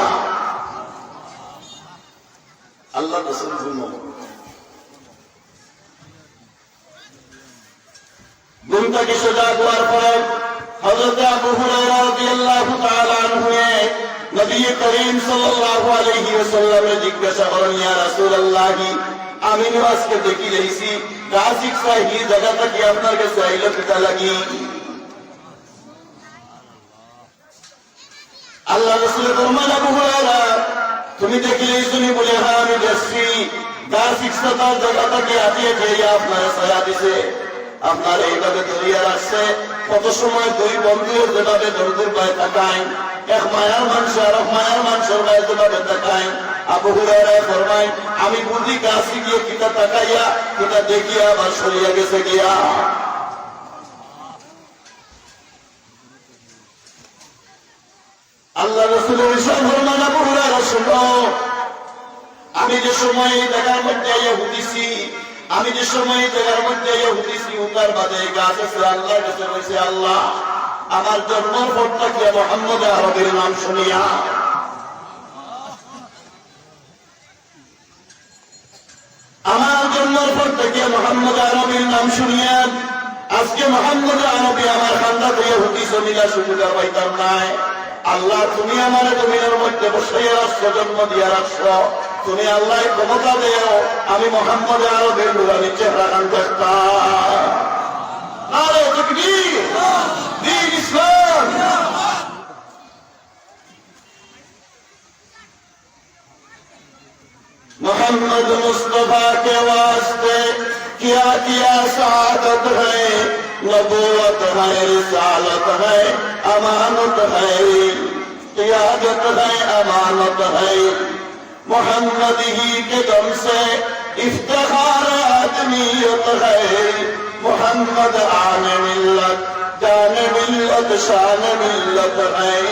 আল্লাহ রসুল ঘুমো। ঘুম থাকি সজাগ হওয়ার পরে হযরত আবু হুরায়রা রাদিয়াল্লাহু তাআলা আনহু নবী করিম সাল্লাল্লাহু আলাইহি ওয়াসাল্লামরে জিজ্ঞাসা করেন, "ইয়া রাসূলুল্লাহ, আমি নু আজকে দেখি লাইছি, গাছ ইকসা হি জাগা থাকি আপনার কাছে আইলো কিতা লাগি?" আল্লাহ রসুলে ফরমান, "আবু হুরায়রা, তুমি দেখি লাইছো নি?" বলে, "হ্যাঁ, আমি দেখছি। গাছ ইকসা তার জাগা থাকি আটি আটি আইয়া আপনারে ছায়া দিছে, আপনারে এইভাবে ধরিয়া রাখছে।" কত সময় দুই বন্ধুয়ে যেভাবে বন্ধুর বায় তাকায়, এক মায়ার মানুষ আর এক মায়ার মানুষর বায় যেভাবে তাকায়, আবু হুরায়রা ফরমায়, "আমি বুঝি গাছে গিয়া কিতা তাকাইয়া, কিতা দেখিয়া আবার সরিয়া গেছে গিয়া।" আল্লাহ রসুলের ইরশাদ ফরমান, "আবু হুরায়রা, শুনো, আমি যে সময় এই জাগার মধ্যে আইয়া হুতিছি, আমি যে সময় এই জাগার মধ্যে আইয়া হুতিছি, হুতার বাদে এই গাছ আছে, আল্লাহর কাছে কইছে, 'আল্লাহ, আমার জন্মর পর থাকিয়া মোহাম্মদ আরবির নাম শুনিয়া, আমার জন্মর পর থাকিয়া মোহাম্মদ আরবির নাম শুনিয়া আজকে মোহাম্মদ আরবি আমার খান্দাত আইয়া হুতিছো, মিলা সুযোগ আর পাইতাম নায়। আল্লাহ, তুমি আমারে জমিনর মধ্যে বসাইয়া রাখছো, জন্ম দিয়া রাখছো, তুমি আল্লাহ ক্ষমতা দেও, আমি মোহাম্মদ আরবির নুরানি চেহারা খান দেখতাম।'" নারে তাকবীর, দ্বীন ইসলাম। محمد مصطفیٰ کے واسطے کیا کیا سعادت ہے، نبوت ہے، رسالت ہے، امانت ہے، قیادت ہے، امانت ہے۔ محمد ہی کے دم سے افتخار آدمیت ہے۔ محمد آن ملت، جان ملت، شان ملت ہے۔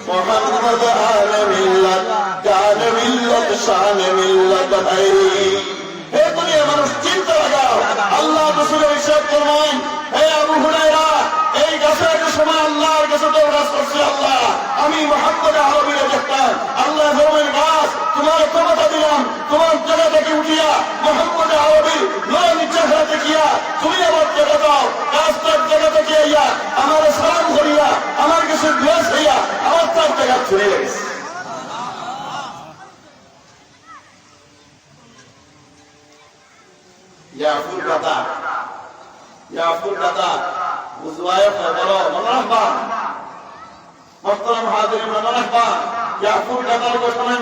محمد آن ملت، جان ملت، شان ملت ہے۔ হে দুনিয়ার মানুষ, চিন্তা লাগাও। আল্লাহ রসুল ইরশাদ ফরমাইন, হে আবু হুরায়রা, এই গাছে যে সময় আল্লাহর কাছে দরখাস্ত করছে, "আল্লাহ, আমি মোহাম্মদ আরবিরে দেখতাম।" আল্লাহ ফরমাইন, "গাছ, তোমার ক্ষমতা দিলাম, তোমার জাগা থাকি উঠিয়া মোহাম্মদ আরবির নুরানি চেহারা দেখিয়া তুমি আবার দেখা দাও।" গাছ তার জাগা থাকি আইয়া আমারে সালাম করিয়া, আমার কাছে দোয়া চাইয়া, আবার তার জাগা চলে গেছে। ইয়াফুর গাদা, ইয়াফুর গাদা, বুজওয়ায়ে খয়বরো মনো রাখবা। মুহতারাম হাজিরিন, মনো রাখবা, ইয়াফুর গাদার ঘটনা।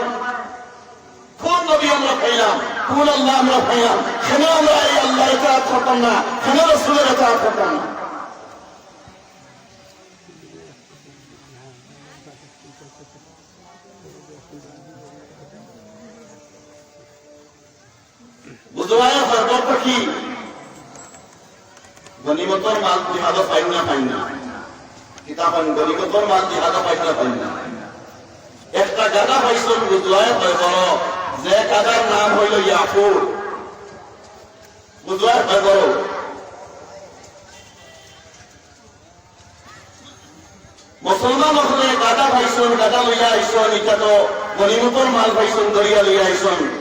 কোন নবী আমরা পাইলাম, কোন আল্লাহ আমরা পাইলাম, কেনে আমরা এই আল্লাহর ইতাআত করতাম না, কেনে রাসূলের ইতাআত করতাম না? বুজওয়ায়ে খয়বর থাকি গনিমতর মাল জিহাদো পাইন না, পাইন না। কিতা কইন, গনিমতর মাল জিহাদো পাইন না, পাইন না। একটা গাদা পাইছইন বুজওয়ায়ে খয়বরো, যে গাদার নাম অইলো ইয়াফুর। বুজওয়ায়ে খয়বরো মুসলমান অকলে গাদা পাইছইন, গাদা লইয়া আইছইন, ইটা তো গনিমতর মাল পাইছইন, ধরিয়া লইয়া আইছইন।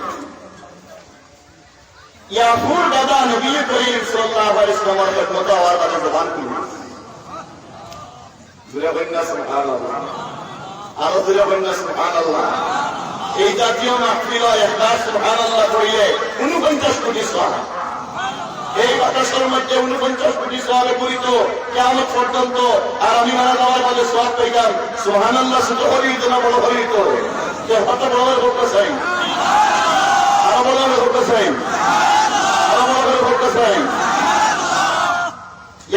ইয়াফুর গাদা নবী করিম সাল্লাল্লাহু আলাইহি ওয়াসাল্লামর খেদমতো আওয়ার বাদে জবান খুলে। জোরে কইন না সুবহানাল্লাহ। আরো জোরে কইন না সুবহানাল্লাহ। এই জাতীয় মাহফিলো একবার সুবহানাল্লাহ পড়লে ঊনপঞ্চাশ কোটি সওয়াব। এই বাতাসর মধ্যে ঊনপঞ্চাশ কোটি সওয়াবে পূরিত, কিয়ামত পর্যন্ত। আর আমি মারা যাওয়ার বাদে সওয়াব পাইতাম। সুবহানাল্লাহ ছোট করি অইতো না বড় করি অইতো? তে কথা বড় করি করতে চাই, আরো বড় করি করতে চাই, আরো বড় করি করতে চাই।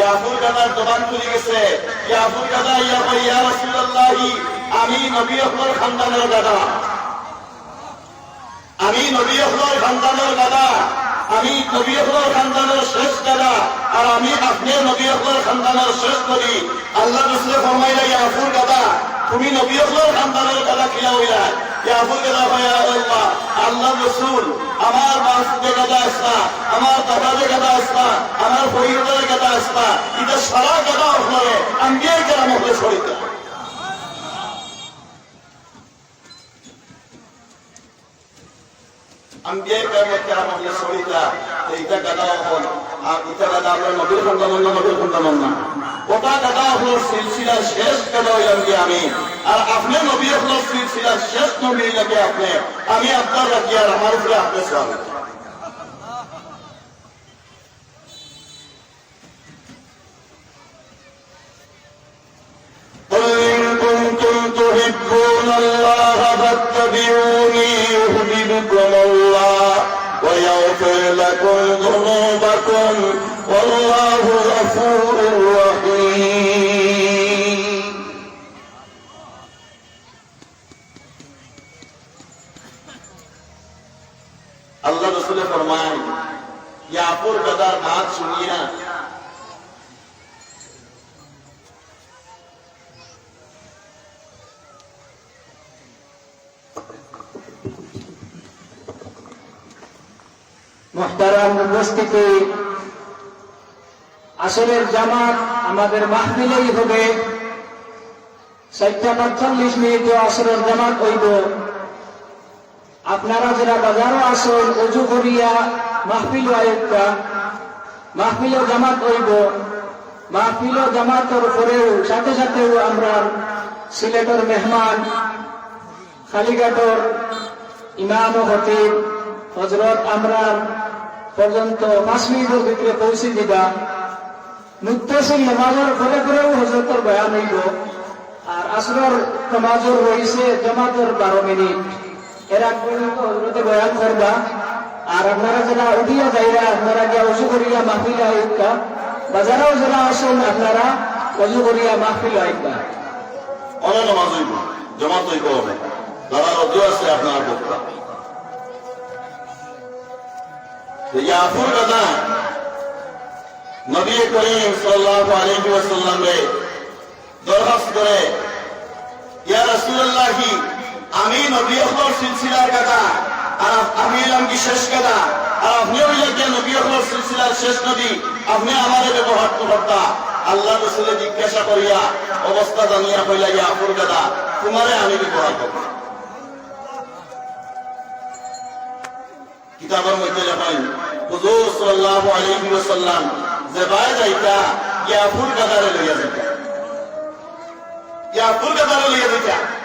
ইয়াফুর গাধার জবান খুলি গেছে। ইয়াফুর গাধা ইয়া কয়, "ইয়া রাসূলুল্লাহি, আমি নবী অকলর খানদানর গাধা, আমি নবী অকলর খানদানর গাধা, আমি নবী অকলর খানদানর শেষ গাধা, আর আমি আপনে নবী অকলর খানদানর শেষ নবী।" আল্লার রসুলে ফরমাইলা, "ইয়াফুর গাধা, তুমি নবী অকলর খানদানর গাধা কিলা অইলা?" ইয়াফুর গাধা কয়, "ইয়া আল্লাহ, আল্লার রসুল, আমার বাপ যে গাধা আছলা, আমার দাদা যে গাধা আছলা, আমার পৈরদারে গাধা আছলা, ইতা সারা গাধা অকলরে আম্বিয়ায়ে কেরাম অকলে ছড়িতা।" আম্বিয়ায়ে কেরাম অকলে ছড়িতা, তো ইতা গাধা অকল, আর ইতা গাধা আমরার নবীর খানদানর না, নবীর খানদানর না। অতা গাধা অকলর সিলসিলার শেষ গাধা অইলাম গি আমি, আর আপনে নবী অকলর সিলসিলার শেষ নবী অইলা গি আপনে। আমি আপনার রাখি আর আমার উপরে আপনে সওয়াল। قل إن كنتم تحبون الله فاتبعوني يحببكم الله ويغفر لكم ذنوبكم والله غفور رحيم। আল্লার রসুলে ফরমাইন, ইয়াফুর গাধার মাত শুনিয়া মুহতারাম উপস্থিতি, আসরের জামাত আমাদের মাহফিলেই হবে। চাইরটা পাঁচচল্লিশ মিনিটে আসরের জামাত অইবো। আপনারা যেরা বাজারো আছইন, অজু করিয়া মাহফিলো আইউক্কা, মাহফিলো জামাত অইবো। মাহফিলো জামাতর পরেউ সাথে সাথেউ আমরার সিলেটর মেহমান কালীঘাটর ইমাম ও খতিব হজরত আমরার পর্যন্ত পাঁচ মিনিটর ভিতরে পৌঁছি দিবা। মুত্তাসিল নামাজর পরে পরেউ হজরতর বয়ান অইবো। আর আসরর নামাজর রইছে জামাতর বারো মিনিট। এর আগ পর্যন্ত হজরতে বয়ান করবা। আর আপনারা যেরা উঠিয়া যাইরা, আপনারা গিয়া অজু করিয়া মাহফিলো আইউক্কা। বাজারো যেরা আছইন, আপনারা অজু করিয়া মাহফিলো আইবা। অনে নামাজ অইবো, জামাত অইবো অনে। যারার অজু আছে আপনারা করবা। তো ইয়াফুর গাধা নবী করিম সাল্লাল্লাহু আলাইহি ওয়াসাল্লামরে দরখাস্ত করে, "ইয়া রাসূলুল্লাহি, আমি নবী অকলর সিলসিলার গাধা, আর আপ-, আমি অইলাম গি শেষ গাধা, আর আপনে অইলা গিয়া নবী অকলর সিলসিলার শেষ নবী, আপনে আমারে ব্যবহার করতা।" আল্লার রসুলে জিজ্ঞাসা করিয়া অবস্থা জানিয়া কইলা, "ইয়াফুর গাধা, তুমারে আমি ব্যবহার করমু।" কিতাবর মধ্যে লেখইন, হুজুর সাল্লাল্লাহু আলাইহি ওয়াসাল্লাম যেবায় যাইতা, ইয়াফুর গাধারে লইয়া যাইতা। ইয়াফুর গাধারে লইয়া যাইতা।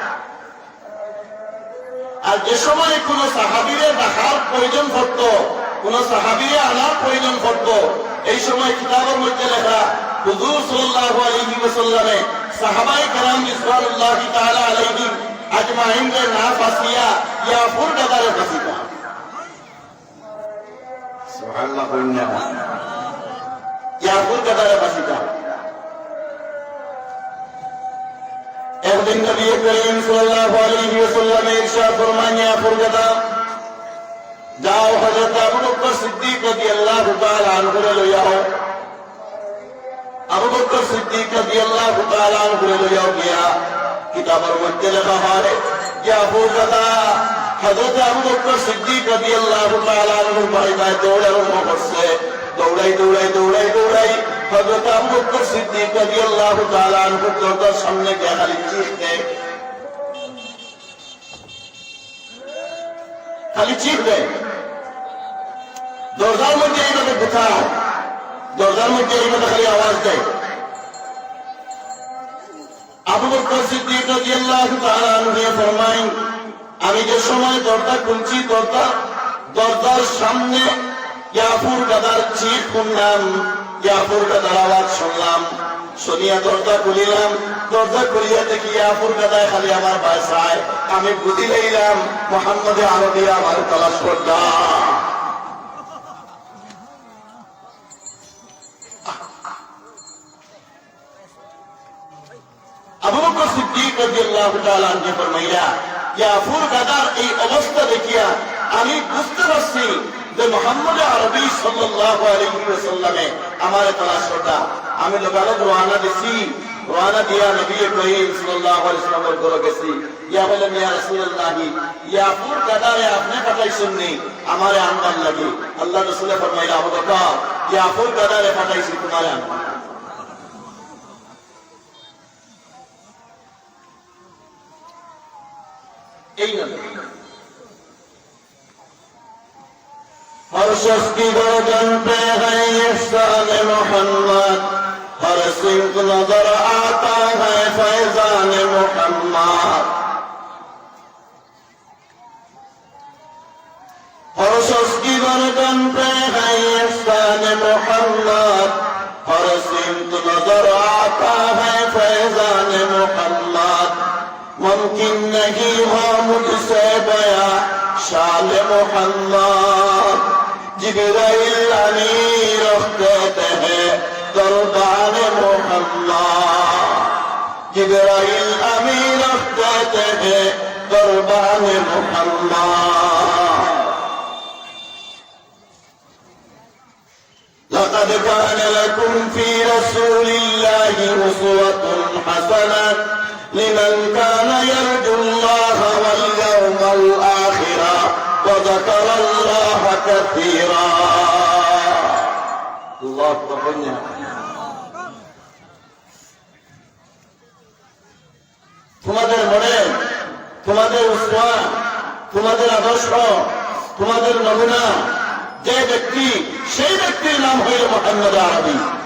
আর যে সময় কোনো সাহাবীরে ডাকার প্রয়োজন পড়তো, কোনো সাহাবীরে আনার প্রয়োজন পড়তো, এই সময় কিতাবর মধ্যে লেখা, হুজুর সাল্লাল্লাহু আলাইহি ওয়াসাল্লামে সাহাবায়ে কেরাম রিজওয়ানুল্লাহি তাআলা আলাইহিম আজমাইনরে না ফাঁসিয়া ইয়াফুর গাধারে ফাঁসিতা। সুবহানাল্লাহ কইন না। ইয়াফুর গাধারে ফাঁসিতা। একদিন নবী করিম সাল্লাল্লাহু আলাইহি ওয়াসাল্লামে ইরশাদ ফরমাইন, "ইয়াফুর গাধা, যাও হযরত আবু বকর সিদ্দিক রাদিয়াল্লাহু তাআলা আনহুরে লইয়া আও।" আবু বকর সিদ্দিক রাদিয়াল্লাহু তাআলা আনহুরে লইয়া গিয়া কিতাবর মধ্যে লেখা হয়, ইয়াফুর গাধা, হযরত আবু বকর সিদ্দিক রাদিয়াল্লাহু তাআলা আনহুর বায় বায় দৌড় আরম্ভ করছে। দৌড়াই, দৌড়াই, দৌড়াই, দৌড়াই, হযরত আবু বকর সিদ্দিক রাদিয়াল্লাহু তাআলা আনহুর দরজার সামনে গিয়া খালি চিখ দেয়। খালি চিখ দেয়। দরজার মধ্যে এইভাবে গুতায়, দরজার মধ্যে এইভাবে খালি আওয়াজ দেয়। আবু বকর সিদ্দিক রাদিয়াল্লাহু তাআলা আনহু ফরমাইন, "আমি যে সময় দরজা খুলছি, দরজা, দরজার সামনে ইয়াফুর গাধার চিখ শুনলাম, ইয়াফুর গাধার আওয়াজ শুনলাম।" শুনিয়া দরজা খুলিলাম, দরজা খুলিয়া দেখি ইয়াফুর গাধায় খালি আমার বায় চায়। আমি বুঝি লইলাম মুহাম্মদে আরবিয়ে আমারে তালাশ করতা। সিদ্দিক রাদিয়াল্লাহু তাআলা আনহু ফরমাইলা, ইয়াফুর গাদার এই অবস্থা দেখিয়া আমি বুঝতে পারছি যে মুহাম্মদ আরবি সাল্লাল্লাহু আলাইহি ওয়াসাল্লামে আমারে তালাশ করতা। আমি লগালগ রওয়ানা দিছি, রওয়ানা দিয়া নবী করিম সাল্লাল্লাহু আলাইহি ওয়াসাল্লামের ঘরে গেছি। ইয়া বললাম, "ইয়া রাসূলুল্লাহ, ইয়াফুর গাদারে আপনে পাঠাইছইন নি আমারে আনবার লাগি?" আল্লাহর রাসূলে ফরমাইলা, "আবু বকর, ইয়াফুর গাদারে পাঠাইছি তোমারে আনবার লাগি।" এই না। ہر شخص کی گردن پہ ہے احسان محمد، ہر سمت نظر آتا ہے فیضان محمد۔ ہر شخص کی گردن پہ ہے احسان محمد، ہر سمت نظر آتا ہے فیضان محمد۔ ممکن نہیں ہو مجھ سے بیاں شان محمد۔ جبرائیل امیر رخ دیتے ہیں قربان محمد۔ جبرائیل امیر رخ دیتے ہیں قربان محمد۔ لقد كان لكم في رسول الله أسوة حسنة لمن كان يرجو الله واليوم الآخر وذكر الله كثيرا۔ আল্লাহু আকবার। তোমাদের মডেল, তোমাদের উসওয়া, তোমাদের আদর্শ, তোমাদের নমুনা যে ব্যক্তি, সেই ব্যক্তির নাম হইল মোহাম্মদ আরবি।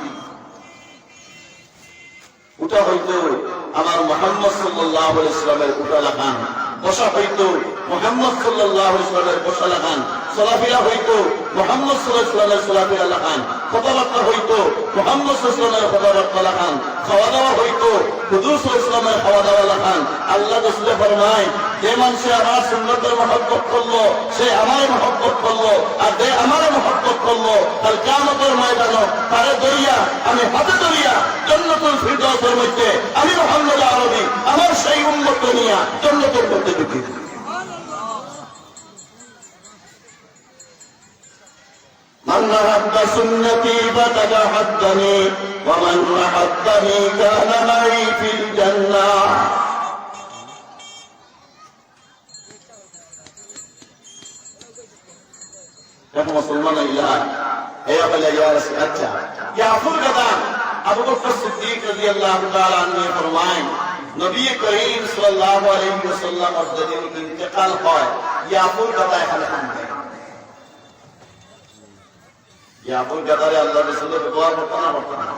ওটা হইতো আমার মোহাম্মদ সাল্লাল্লাহু আলাইহি ওয়াসাল্লামের উঠা লাখান, বসা হইতো মোহাম্মদ সাল্লাল্লাহু আলাইহি ওয়াসাল্লামের বসা লাখান, চলাফেরা হইতো মোহাম্মদ সাল্লাল্লাহু আলাইহি ওয়াসাল্লামের চলাফেরা লাখান, কথাবার্তা হইতো মোহাম্মদ সাল্লাল্লাহু আলাইহি ওয়াসাল্লামের কথাবার্তা লাখান, খাওয়া দাওয়া হইতো হুজুর সাল্লাল্লাহু আলাইহি ওয়াসাল্লামের খাওয়া দাওয়া লাখান। আল্লাহর রাসূলে ফরমায়, যে মানষে আমার সুন্নতর মহব্বত করলো, সে আমারে মহব্বত করলো, আর যে আমারে মহব্বত করলো, কাল কিয়ামতের ময়দানো তারে ধরিয়া, আমি হাতে ধরিয়া জান্নাতুল ফিরদাউসের মধ্যে আমি মোহাম্মদ আরবি আমার সেই উম্মতরে নিয়া জান্নাতের মধ্যে ঢুকি। من أحب سنتي فقد أحبني ومن أحبني كان معي في الجنة। এখন মুসলমান অইলা, এই বলে, ইয়া রাসূল, আচ্ছা, ইয়াফুর গাদা, আবু বকর সিদ্দিক রাদিয়াল্লাহু তাআলা আনহু ফরমাইন, নবী করিম সাল্লাল্লাহু আলাইহি ওয়াসাল্লামর যেদিন ইন্তেকাল হয়, ইয়াফুর গাদায় খালি কান্দে। ইয়াফুর গাদারে আল্লাহর রাসূলে ব্যবহার করতা না, করতা না?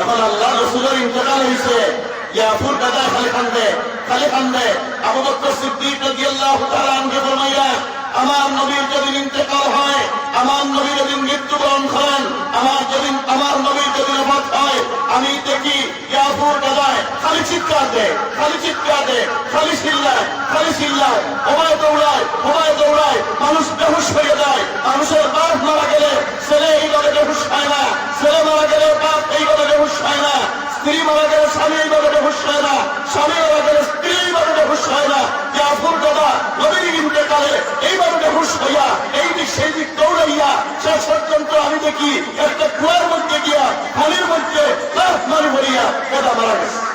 এখন আল্লাহর রাসূলের ইন্তেকাল হইছে, ইয়াফুর গাদায় খালি কান্দে, খালি কান্দে। আবু বকর সিদ্দিক রাদিয়াল্লাহু তাআলা আনহু ফরমাইলা, আমার নবীর যেদিন ইন্তেকাল হয়, আমার নবী যেদিন মৃত্যুবরণ করেন, আমার যেদিন, আমার নবীর যেদিন ওফাত হয়, আমি দেখি ইয়াফুর গাদায় খালি চিৎকার দেয়, খালি চিৎকার দেয়, খালি চিল্লায়, খালি চিল্লায়, হবায় দৌড়ায়, হবায় দৌড়ায়, মানুষ বেহুশ হয়ে যায়। মানুষের বাপ মারা গেলে ছেলে এইভাবে বেহুশ হয় না, ছেলে মারা গেলে বাপ এইভাবে বেহুশ হয় না, স্ত্রী মারা গেলে স্বামী এইভাবে বেহুশ হয় না, স্বামী মারা গেলে স্ত্রী এইভাবে বেহুশ হয় না। ইয়াফুর গাদা নবীর ইন্তেকালে এইভাবে বেহুশ হইয়া এই দিক সেই দিক দৌড়াইয়া শেষ পর্যন্ত আমি দেখি একটা কুয়ার মধ্যে গিয়া পানির মধ্যে লাফ মারি পড়িয়া গাদা মারা গেছে।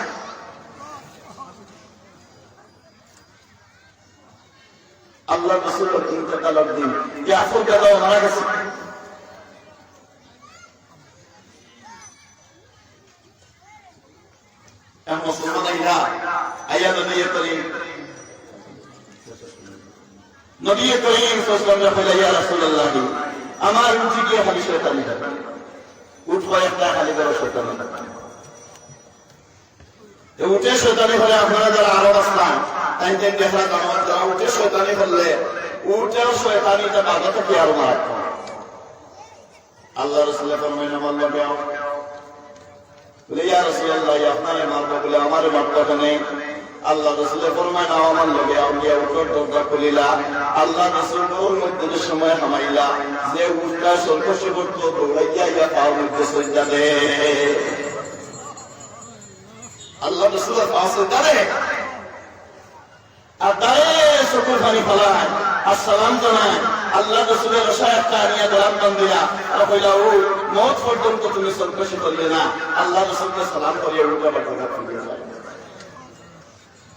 আল্লাহর রাসূলের ইন্তেকালের দিন ইয়াফুর গাদাও মারা গেছে। এক মুসলমান আইলা, আইয়া নবী করিম, নবী করিম সাল্লাল্লাহু আলাইহি ওয়াসাল্লাম কইলা, "ইয়া রাসূলুল্লাহ, আমার উঠে গিয়া খালি শয়তানি করে। উঠ কয়েকটা খালি করে শয়তানি করে।" তো উঠে শয়তানি করলে আপনারা যারা আরব আছলা, তাইন তাইন দেখরা জানোয়ার যারা উঠে শয়তানি করলে, উঠের শয়তানিটা বাধা থাকি আরো মারাত্মক। আল্লাহর রাসূলে ফরমাইন, "আমার লগে আও।" বলে, "ইয়া রাসূলুল্লাহ, ই আপনারে মারবো।" বলে, "আমারে মারতো কেনে?" আল্লাহর রাসূলে ফরমাইন, "আও আমার লগে আও।" গিয়া উঠের দরজা খুলিলা। আল্লাহর রাসূল ওর মধ্যে যে সময় হামাইলা, যে উঠটা সর্বস্ব করতো, দৌড়াইয়া ইয়া পাওর মধ্যে সইজদা দে। আল্লাহ রসুলের পাও ছুঁইতা রে, আর দাঁড়ে চকুর পানি ফালায়, আর সালাম জানায়। আল্লাহ রসুলের রোজা একটা আনিয়া গলাত বান্ধিয়া, আর কইলা, "ও, মউত পর্যন্ত তুমি চৌকাশি করিও না।" আল্লাহ রসুলকে সালাম করিয়া উঠে আবার জাগাত ফিরিয়া যায়।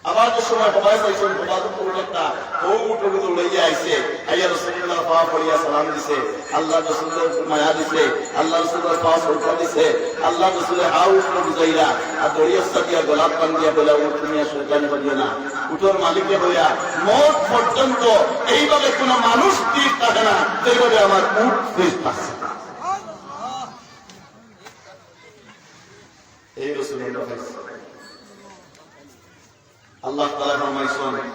আবার যে সময় সবাই চাইছইন, সবার উপর একটা ও উটে কিন্তু লইয়া আইছে, আইয়া রসুলুল্লাহর পাও পড়িয়া সালাম দিছে, আল্লাহ রসুলের উপর মায়া দিছে, আল্লাহ রসুলের পাও সরকা দিছে, আল্লাহ রসুলের হাউ উঠলো বুঝাইরা, আর দড়ি একটা দিয়া গলাত বান্ধিয়া বলে, "উট তুমি আর শয়তানি করিও না।" উটর মালিকে বলিয়া, "মউত পর্যন্ত এইভাবে কোনো মানুষ স্থির থাকে না, যেভাবে আমার উট স্থির থাকছে।" এই রসুল আমরা পাইছি। আল্লাহ তাআলা ফরমাইছেন,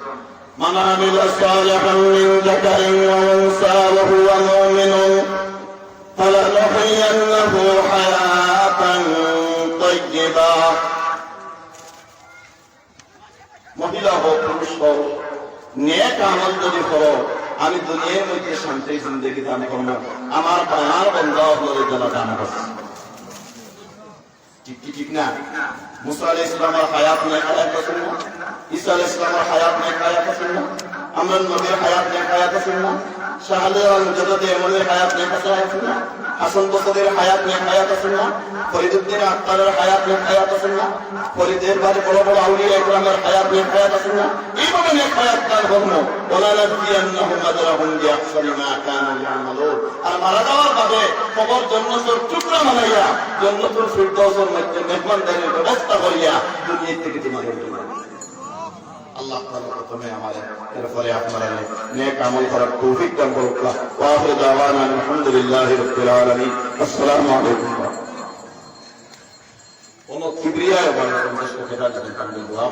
"মান আমিলা সালিহান মিন যাকারিন ওয়া উনসা ওয়া হুয়া মুমিনুন ফালানুহইয়ান্নাহু হায়াতান তাইয়্যিবা।" মহিলা হোক, পুরুষ হোক, নেক আমল যদি করো, আমি দুনিয়ার মধ্যে শান্তির জিন্দেগি দান করবো। আমার বানার বন্দা অকলরে যেন দান করছে। ঠিক কি ঠিক না? মুসা আলাইহিস সালামর হায়াত নেক হায়াত আছিল না? ঈসা আলাইহিস সালামর হায়াত নেক হায়াত আছিল না? আমরান নবীর হায়াত নেক হায়াত আছিল না? শাহজালাল মুজাদ্দেদে এমনের হায়াত নেক হায়াত আছিল না? হাসান বসরির হায়াত নেক হায়াত আছিল না? ফরিদুদ্দিন আত্তারের হায়াত নেক হায়াত আছিল না? ফরিদের বাদে বড় বড় আউলিয়া একরামের হায়াত নেক হায়াত আছিল না? এইভাবে নেক হায়াত দান করবো। "ওয়ালানাজিয়ান্নাহুম আজরাহুম বিআহসানি মা কানু ইয়ামালুন।" আর মারা যাওয়ার বাদে কবর জন্নতর টুকরা বানাইয়া জন্নতুল ফিরদাউসর মধ্যে মেহমানদারির ব্যবস্থা করিয়া দুনিয়া থেকে তোমাদের আল্লাহ তাআলা প্রথমে আমারে, এরপরে আপনারারে নেক আমল করার তৌফিক দান করুক। ওয়া আখিরু দাওয়ানা আলহামদুলিল্লাহি রাব্বিল আলামিন। আসসালামু আলাইকুম। কোনো কিবরিয়া এবং পঞ্চাশ টাকা যদি দোয়া